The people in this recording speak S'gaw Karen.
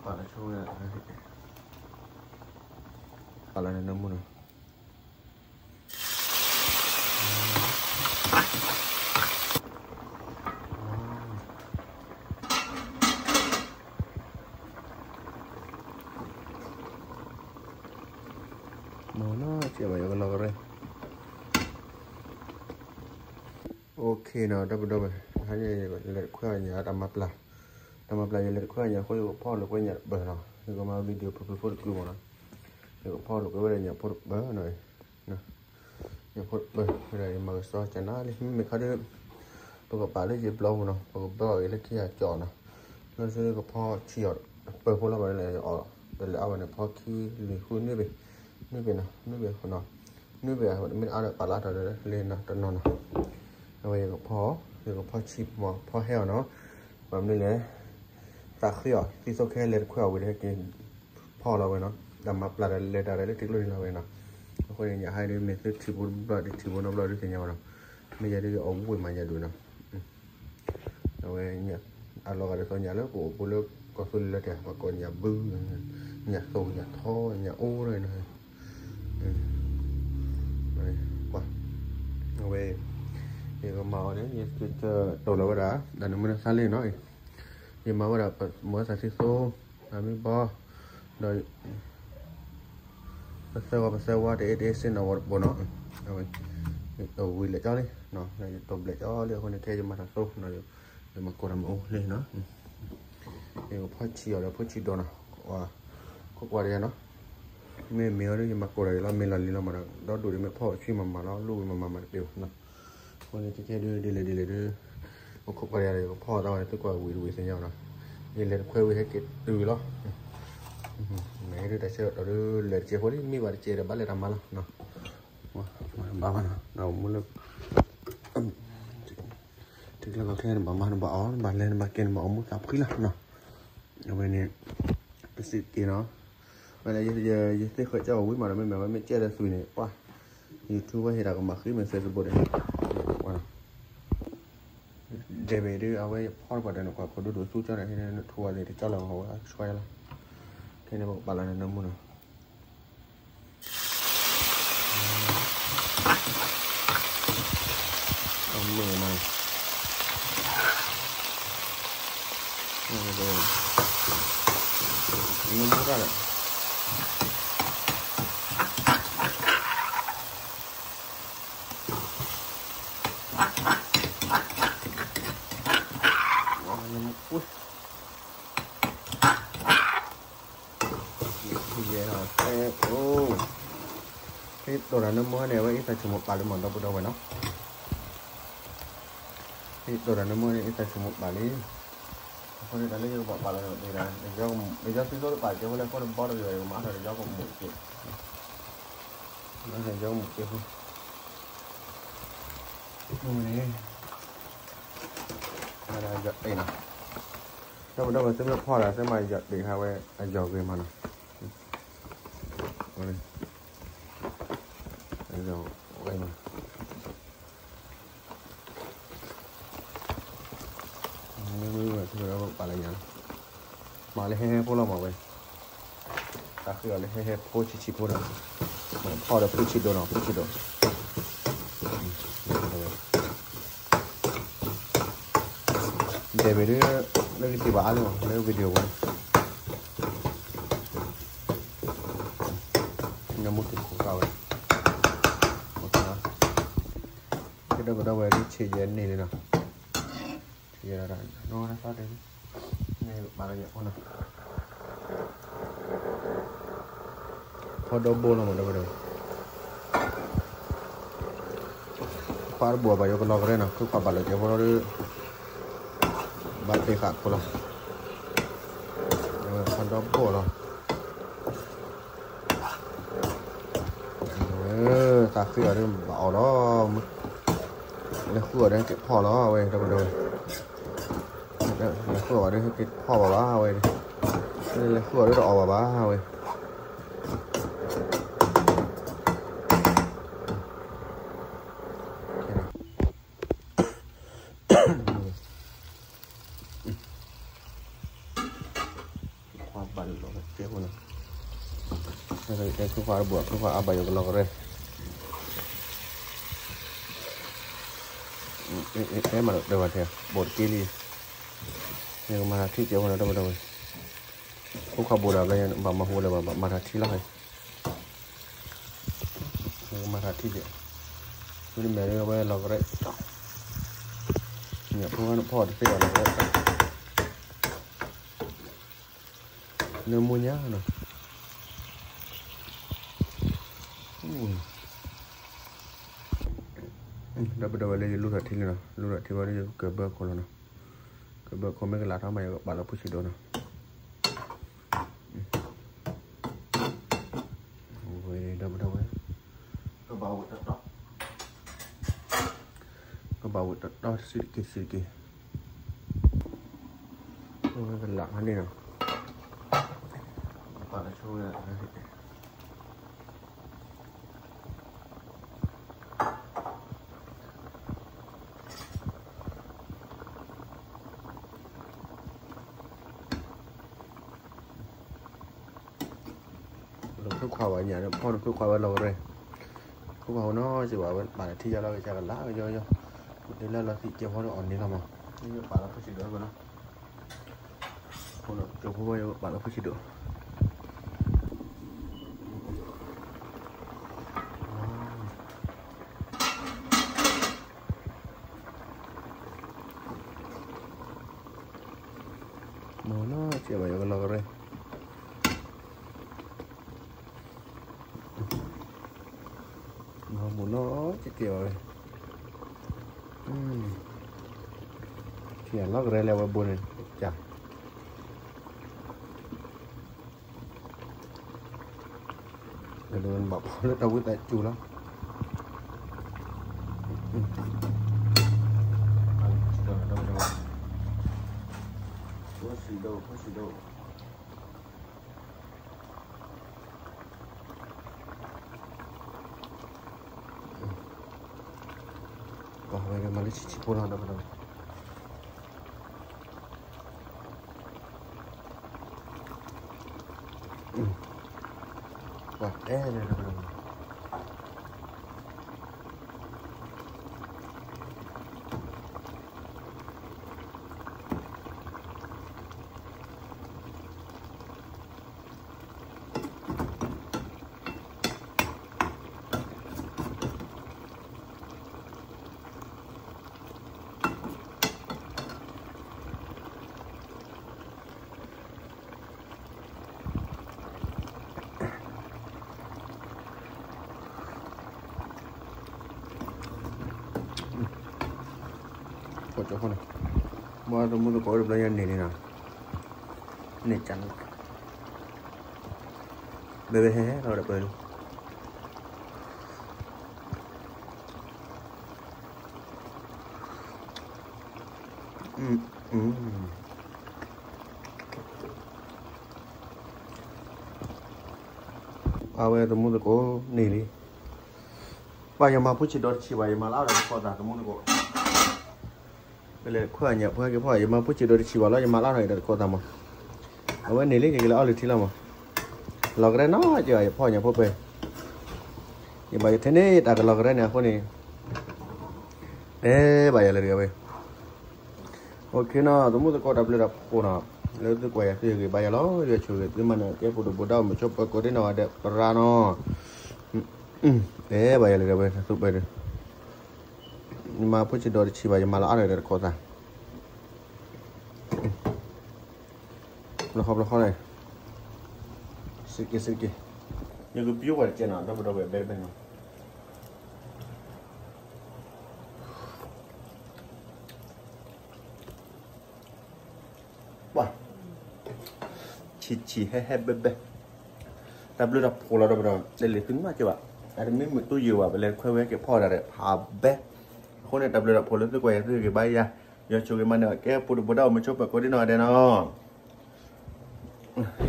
ပာ်လီၤနၢမူနီၤ. မ့ၢ်နီၤ ကဲဘၣ်ယကလီၤကရဲ OK နီၤ ဒီပုၢ်ဒီဝဲၢ် ဟါန့ၣ် လဲၤတခွဲအီၣ်ညၣ် တၢ်မၤပျၢ်, တၢ်မၤပျၢ် ယလဲၤတခွဲအီၣ်ညၣ်အဃိ ယကဖီၣ်လိာ်ကွဲညၣ်တပၢၢ်နီၤ, ယကမၤ video ဖုဖုဖိတကျိၤမ့ၢ်နီၤ, ယကဖီၣ်လိာ်ကွဲဝဲဒၣ်ညၣ်ဖိတပၢၢ်နီၤ, ညၣ်ဖိတပၢၢ် ဝဲဒၣ်ယမၤကစီၣ်ကနါလံ မ့မ့ၢ်ခါဒီး ပကပာ်လၢယဘျီပူၤနီၤ, ပကဘၢအီၣ်အံၤလၢခံဂၤကၠီၣ်နီၤ, လၢကဖီၣ်ဆံးအီၤ ပၢၢ်ဖိလီၤဘၣ်လၢအီၣ် တလဲၤအီၣ်ဘၣ်န့ၣ် ဖီခံလွံၢ်ဃုနွံဘ့ၣ်, နွံဘ့ၣ်နီၤ နွံဘ့ၣ်နီၤ, နွံဘ့ၣ်မ့ၢ်အါဒီးပာ်လၢထီၣ်လၢလ့နီၤ တနီၤနီၤ, အဝဲယကဖီၣ် ယကဖီၣ်ဆံးမး ဖီၣ်ဟဲအီၤနီၤ, ဘၣ်မနုၤလဲၣ် သးဃ့အီၤ သံသိခဲလဲၤတခွဲအီၣ်ဝံၤဒီးဟဲက့ၤ ဖီၣ်လီၤဝဲနီၤ, တၢ်မၤပျၢ်ဒီးလဲၤတၢ်ဒီးလၢထံကျိနံၤလီၤဝဲနီၤ, အဃိန့ၣ် ညၣ်ဟါဒီးမ့ၢ်သုထံၣ်ဖိတဘျီ ထံၣ်ဖိနီတဘျီဒုးသ့ၣ်ညါဘၣ်နီၤ, မ့ၢ်ယဲဒုးအဝံၣ်မးညၣ်ဒုးနီၤ, အဝဲ အလီၤဂာ်ဒ်သိးညၣ်လၢပအိၣ်ဖိလၢကီၢ်သူလ့ၤလၢတဲာ် ပှၤကိးညၣ်ဘု, ညၣ်သိၣ်ညၣ်ထီ ညၣ်အိၣ်နီၤ, ကွၢ်, အဝဲ ယကမၤအီၤန့ၣ် ယတိၢ်လီၤဝဲဒၣ် တၢ်နၢမူနသါလံနီၤ, ယမၤဝဲဒၣ် မၤသးသံသိ အမံၤဘီ ဒီး ပသၢဂီၤပသၢဝါ တအ့တအ့စ့နီၤဝီတပိနီၤ, အဝဲ ယတိၢ်ဝံၤလဲၤကၠီလံ, ယတိၢ်ဘျဲးကၠီလံ အဃိန့ၣ် ခဲယမၤတၢ်သိနီၤ, ယမၤကိးတၢ်မ့ၢ်အိၣ်လံနီၤ, ယကဖီၣ်ဆံးအီၤဒီးဖိဆံးဒိၣ်နီၤ, ခိးကွၢ်တယၤနီၤ, မ့ၢ်မ့ၢ်အီၤဒီး ယမၤကိးတၢ်လီၤ မ့ၢ်လီၤလံလီၤမးဒီး ဒီဒိၣ်ဒ်မ့ၢ်ဖီၣ်ဆံးမးမးလီၤ လူဝံၤမးမးမးတပ့ၤဘၣ်နီၤ, အဃိန့ၣ် ခဲခဲဒုးဒ်လဲၣ်ဒ်လဲၣ်ဒုး ပခိးကွၢ်တယၤဒီး ယကဖီၣ်သးဝဲ သုကွၢ်ဝံၤတဝံၤသ့ၣ်ညါဘၣ်နီၤ, ယလဲၤတခွဲဝံၤဟဲက့ၤတုၤလီၤ, မ့ၢ်ဒုးတၢ်ဆၢကတီၢ်ဒုး လဲၤတစဲးဖိလံ မ့ၢ်ဘၣ်တစဲးဒီး ဘၣ်လဲၤတၢ်မၤလီၤ, ဘၣ်ဘၣ်နီၤ မူလၢ ထံကျါကီၢ်ချၢ နဘၣ်မၤနဘၣ်အီၣ် နဘၣ်လဲၤနဘၣ်က့ၤ နဘၣ်အိၣ်မူသးဖှံလီၤနီၤ, အဝဲန့ၣ် ပစံးက့ၤနီၤ, ဝဲလၢ ယသ့ၣ်ဃၢၤကၠီဝံၤမးဒီး မ့မ့ၢ်ဝဲမ့ၢ်ကဲဒီးသွံၣ်န့ၣ် YouTube ဝဲဟ့ၣ်တၢ်ကမၣ်ဃံမ့ၢ် Facebook ဒီး ဒဲးဘ့ၣ်ဒုး အဝဲဖီတပှၢ်ဒီး နကွၢ်ခိၣ်ဒိၣ်ဒိၣ်သူကၠီန့ၣ် ဟ့ၣ်နထူဝဲသ့ၣ်တကၠီလီၤ အဝဲဆှၢလီၤ, ခဲန့ၣ် ပကပာ်လီၤနၢမူနီၤ အမုာ်မး နမူတၢ်ဒီး နမူ ယဲ ဟဲအိၣ် ဟ့ၣ်တိၢ်တၢ်နၢမူန့ၣ် အဝဲအ့ၣ်သးဆိကမိၣ်ပာ်လံမး ဒီပုၢ်ဒီဝဲၢ်နီၤ, ဟ့ၣ်တိၢ်တၢ်နၢမူန့ၣ် အ့ၣ်သးဆိကမိၣ်ပာ်လံ, အဃိန့ၣ် တၢ်လၢယကဘၣ်ပာ်လီၤန့ၣ် ယီၤသုသိတပာ်ကဲဖိလၢ အဃိန့ၣ်ဘီတဂ့ၤ ယကမၤထီၣ်ဒီးယီၤကမူၣ်က့ၤ, ယီၤကမူၣ်က့ၤဖိ မ့ၢ်န့ၣ် မၤဒၣ်ယီၤတ့ၢ်နီၤ, ဒီပုၢ်ဒီဝဲၢ် သုမ့ၢ်ဖီၣ်ဒီး သုမၤယီၤတ့ၢ်ဟးဝဲ အယီၤဂ့ၤမးနီၤ, အယီၤဂ့ၤမး ပာ်လၢညါလီၤ, မၤလၢဟဲဟဲဖိလီၤမးဝဲ, တၢ်ဃ့အီၤလၢဟဲဟဲဖိဆံးဆံးဖိဒီး, ဖီၣ်ဒီးဖိဆံးဒိၣ်နီၤ ဖိဆံးဒိၣ် ဒဲးဘ့ၣ်ဒုး လၢကသံၣ်ဘၣ်အါလံမး လၢ video ဝဲန့ၣ်, နမူထူၣ်ခိၣ်ဃာ်ဝဲ, ကဒီပုၢ်ဒီဝဲၢ် ဒုးဆံးယဲၢ်န့ၣ်လံနီၤ, ဆံးယဲၢ်ဒၣ် နီၢ်သးတဲ န့ၣ်ပာ်လီၤယၤဖိနီၤ, ဖီဒီဘိလီၤမး ဒီပုၢ်ဒီဝဲၢ် ခွါတဘိၣ်ဘၣ် ယကလီၤကရဲနီၤ ခုခွါဘၣ်လၢကဲဖိလီၤဒီး ဘၣ်သ့ၣ်ဃာ်ဖိလီၤ, ဖီဒီဘိလီၤ, သးဃ့အီၤဒီးဘၣ်အီၣ်လီၤ, လဲၤဃုအီၤဒီးဟဲက့ၤဖီၣ်လီၤ အဝဲ ဒီပုၢ်ဒီဝဲၢ် လဲၤဃုအီၤဒီးဟဲက့ၤဖီၣ်ဘၣ်ဘၣ်ဝဲ, လဲၤဃုအီၤဒီးတအီၣ်ဘၣ်ဘၣ်ဝဲ ခွါဘၣ် ကဲဖိနီၤ, တဲဖုခွါတဘိး ဖုခွါအါဘၣ်ယိၣ်ကလီၤကရဲ, အဲၣ်မးတဲဝဲထဲ ဘိးတက့ၢ်လံ, ယကမၤတၢ်ထံၣ်ကဲဖိနီၤ ဒီပုၢ်ဒီဝဲၢ်, ဖုခွါဘိးဒၣ်ဘျီ ဘၣ်မၤဟူလၢၤဘၣ် ဘၣ်မၤတၢ်ထံၣ်လီၤ, ယကမၤတၢ်ထံၣ်ကဲ, မ့တမ့ၢ်ဝဲလီၤကရဲ, ညၣ်ဖိဖီတသ့ဘၣ်လီၤကရဲ နၢမူညါနီၤ, ဒီပုၢ်ဒီဝဲၢ်လၢယလူၤထီၣ်ထံလံနီၤ, လူၤထီၣ်ထံဝဲဒီးယကကၢၢ်ဘၢခိၣ်လီၤနီၤ, ကၢၢ်ဘၢခိၣ်မ့ၢ်ကလးထီၣ်မး ယကပာ်လၢဖုဆံးဒိၣ်နီၤ, ဒီပုၢ်ဒီဝဲၢ်, ကဘၣ်ဝဲတတီ ကဘၣ်ဝဲတတီ စံးတက့ၢ် စံးတက့ၢ်, ကလးဖးန့ၣ်နီၤ, ပာ်လၢဆိဝဲဒၣ် လၢဖုခွါဝဲညါန့ၣ် ဖီန့ၣ်ဖုခွါဝဲလီၤကရဲ, ဖုခွါဟိနီၤ စံးဘၣ်ဝဲ ပာ်လၢထံယါလီၤ ကစၢ်ကလါကယီယီ, ဒ်လၢလီၤသံးကဲဖီန့ၣ်အီၤန့ၣ်လီၤမး, ပာ်လီၤဖုဆံးဒိၣ်ဝဲနီၤ, ကၢၢ်ဖိဝဲယပာ်လီၤဖုဆံးဒိၣ် မ့ၢ်နီၤ စံးဘၣ်ယကလီၤကရဲ, မ့ၢ်နီၤ စံးကဲဘၣ်ဝဲ, ထံၣ်လီၤကရဲလၢဝဲဘိန့ၣ်, ကၢ် ဘၣ်ဖီလၢတၢ်ဝံသးစူၤလီၤ, ပှၤဝဲဒၣ်မၤလၢဆံးဆံးဖိလီၤ ဒီပုၢ်ဒီဝဲၢ် ပှၤအဲၣ်လၢ ဒီပုၢ်ဒီဝဲၢ် ကိးကၠီဖိနီၤ, မ့ၢ်တမူသကိးတဘျီညါန့ၣ်န့ၣ်နီၤ, န့ၣ်ကၢ်န့ၣ်, ဘဲဘဲဟဲဟဲလီၤဒီးပၢၤလံ အဝဲတမူသကိးန့ၣ်လံ, ပှၤယမၤဖိဆံးဒီးတဆံးဘၣ် ယမၤလၢအီၣ်ဒီးတခီသး တမူသကိး, ပလဲၤခွဲညၣ်ဖိဟဲက့ၤဖီၣ် ယမၤဖိဆံးဒီးတဆံးဘၣ်လီၤ ယမၤလၢအီၣ်ဒီးတခီသးမး, အဝဲန့ၣ်လံ ယကလဲၤအီၣ်လၢထံလီၤမး, လီၤကရဲနီၤ ယ ယဖီၣ်ညၣ်ဖိပှဲၤ, ယဘၣ်ယထဲန့ၣ် တၢ်ကလီၤကရဲန့ၣ်အဃိန့ၣ်, တဲဘၣ်ယၤလၢတဂၤဝဲ OK နီၤ တမူသကိးတၢ်ဘျုးတၢ်ဖှိၣ်နီၤ, လၢသုကွၢ်ယၤသုဂ့ၤဘၣ်ယၤလီၤ, ယွၤဆိၣ်ဂ့ၤသုမၤန့ၢ်ကဲပူၤတဘိးဒၣ်အိၣ်မုာ်ဆိးပၢၤကိးဒ့နီၢ်ဂၤဒဲးပရၢနီၤ, တဲဘၣ်ယၤလၢတဂၤဝဲ သုပၢၤဒီး, ယမၤဖိဆံးဒီးတဆံးဘၣ် ယမၤလၢအီၣ်ဒီးတခီသး ဘျီဃီဘျီဃီန့ၣ်, စ့က့ၤစ့က့ၤ, ယကဘၣ်ပှၤတကဲနီၤ ဒီပုၢ်ဒီဝဲၢ်ဘဲတဘဲနီၤ, ပှၤ, ဆံးဆံးဟဲဟဲဘဲဘဲ, တၢ်ဘျုးတၢ်ဖှိၣ်လီၤဒီပုၢ်ဒီဝဲၢ် တလဲၤသုမးက့ၤဘၣ်, အတမ့ၢ်မုာ်တူၢ်ယိာ်ဘၣ် ပလဲၤခွဲဝဲက့ၤဖီၣ်ဒၣ်ဒီးဖးဘဲ, အဃိန့ၣ် တၢ်ဘျုးတၢ်ဖှိၣ်လၢသုကွၢ်ယၤသုဂ့ၤဘၣ်ယၤ, ယွၤဆိၣ်ဂ့ၤမၤန့ၢ်ကဲပူၤတဘိးဒၣ်အိၣ်မုာ်ဆိးပၢၤကိးဒ့နီၢ်ဂၤဒဲးနီၤ.